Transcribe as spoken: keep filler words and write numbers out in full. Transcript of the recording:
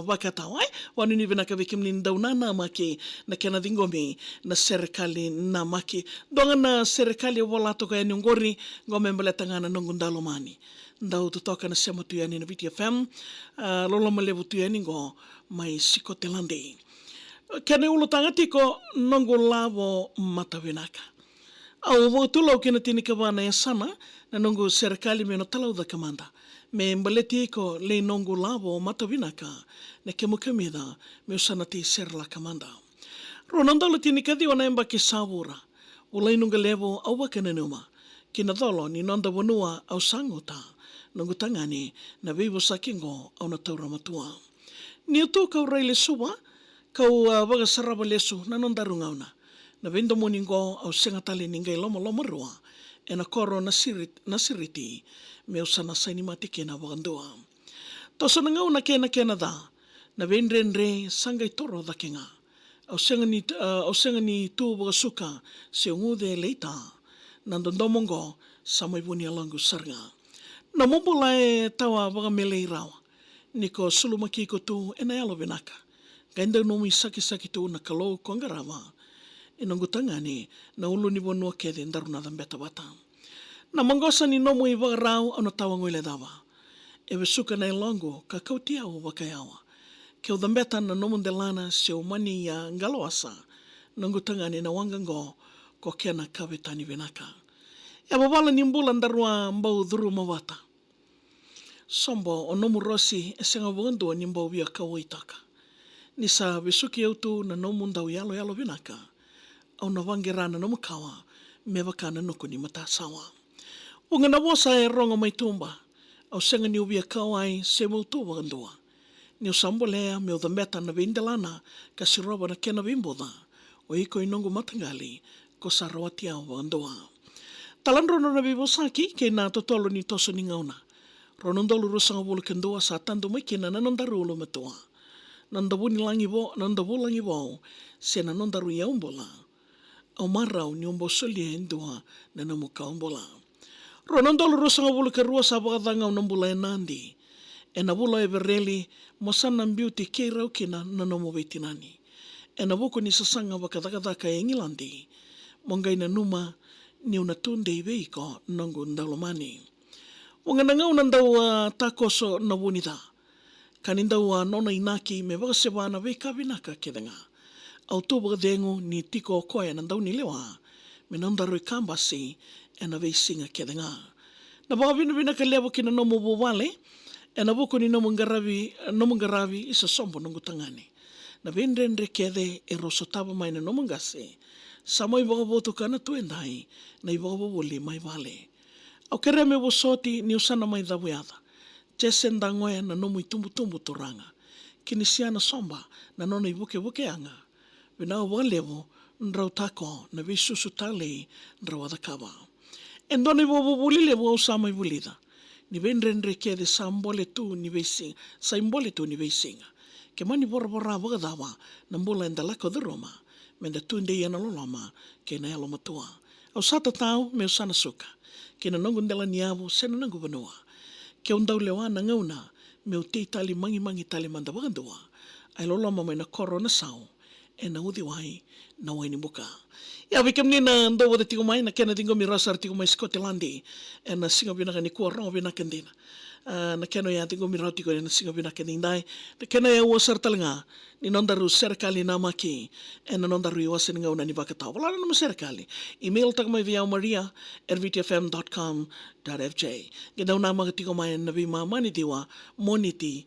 vakatawa, e? Vanuinui vinaka vei kemuni na dau nanamaki na kena ciqomi na serekali namaki. Dua ga na serekali au vola toka yani oqori, qo me baleta ga na noqu dau lomani. Dau totoka na sema tu yani na Viti F M, a, loloma levu tu yani qo mai Sikoteladi. Kena iulutaga tiko, noqu lavo mata vinaka. Au vakatulou ki na tinikava na yasana na noqu serekali meu na talaucaka mada. Me baleti iko lei noqu lavo mata vinaka, na kemu kamica meu sa na tei serelaka mada. Rua na udolu tinikaciwa na yabaki sa vura. Ulai nuqa levu au vakananuma ki na colo ni noda vanua au sa guta. Noqu tagane, na veivosaki qo au na taura matua. Niu tu kau rai lesuva, kau, a, vakasarava lesu na nodaru gauna. Na veidomoni qo au sega tale ni qai lomaloma rua ena koro na siri-, na siriti, meu sa na saini mate kina vakadua. Toso na gauna kei na kena ca, na veidredre sa qai toro cake ga. Au sega ni, a, au sega ni tu vakasuka, se guce leita. Na dodomo qo sa mai vu ni yaloqu sara ga. Nomu bula e tawa vakamelei rawa ni ko sulumaki iko tu ena yalo vinaka. Qai dau nomu isakisaki tu na Kalou ko qarava. E noqu tagane, na ulunivanua kece daru na cabeta vata. Na maqosa ni nomu ivakarau au na tawa guilecava. E vesuka na yaloqu ka kauti au vakayawa. Keu cabeta na nomu delana seu mani a qalawasa. Noqu tagane, na waqa qo ko kena kavetani vinaka. E vavala ni bula daru a bau curuma vata. Sobo, o nomu rosi e sega vakadua ni bau via kauwai toka. Ni sa vesuki au tu na nomu dau yaloyalo vinaka, au na vaqera na nomu kawa me vaka na nuku ni matasawa. Vuqa na vosa e rogo mai tuba, au sega niu via kauwai se meu tu vakadua. Niu sa bolea meu cabeta na veidelana ka sirova na kena veibuca, o iko i noqu mataqali, ko sa rawati au vakadua. Taladrodro na veivosaki kei na totolo ni toso ni gauna. Rua na udolu ruasagavulu ka dua sa tadu mai kina na nodaru ulumatua. Na noda vulagi vo-, na noda vulagi vou, se na nodaru iyau bula. Au marau niu bau solia e dua na nomu kawa bula. Rua na udolu ruasagavulu ka rua sa vakacagau na bula e Nadi. Ena vula o Evereli, mo sa na biuti keirau kina na nomu veitinani. Ena vuku ni sasaga vakacakacaka e Igiladi, mo qai nanuma niu na tudei vei iko noqu dau lomani. Vuqa na gauna dau a takoso na vu ni ca. Ka ni dau a nona inaki me vakaseva na veika vinaka kece ga. Au tu vakacegu ni tiko o koya na daunilewa me nodaru ikabasi ena veisiga kece ga. Na vakavinavinaka levu ki na nomu vuvale ena vuku ni nomu qaravi, nomu qaravi i sosobo noqu tagane. Na veidredre kece e rau sotava mai na nomu qase sa mai vakavotuka na tu edai na ivakavuvuli mai vale. Au kerea me vosoti niu sa na mai cavuyaca. Jese Dagoya na nomu itubutubu turaga. Kinisia Nasoba na nona ivukevuke yaga. Vinaka vakalevu, drau tako na veisusu talei drau a cakava. E dua na ivakavuvuli levu au sa mai vulica. Ni veidredre kece sa bole tu ni veisiga, sa ibole tu ni veisiga. Ke mani voravora vakacava na bula eda lako curuma, meda tudei ena loloma kei na yalomatua. Au sa tatau meu sa na suka ki na noqu dela ni yavu se na noqu vanua. Keu dau lewa na gauna meu tei tali magimagi tale mada vakadua. Ai loloma mai na koro na sau ena uciwai na wai ni buka. Ia vei kemuni na dau vata tiko mai, na kena ciqomi rawa sara tiko mai Sikoteladi ena siga vinaka nikua, rogo vinaka dina. A, na kena oya ciqomi rawa tiko ena siga vinaka edaidai. Na kena oya ua sara tale ga ni nodaru serekali namaki ena nodaru iwase ni gauna ni vakatawa. Vola na nomu serekali. Email taka mai vei au, maria at viti f m dot com dot f j. Qai dau namaka tiko mai ena veimama ni ciwa, Moniti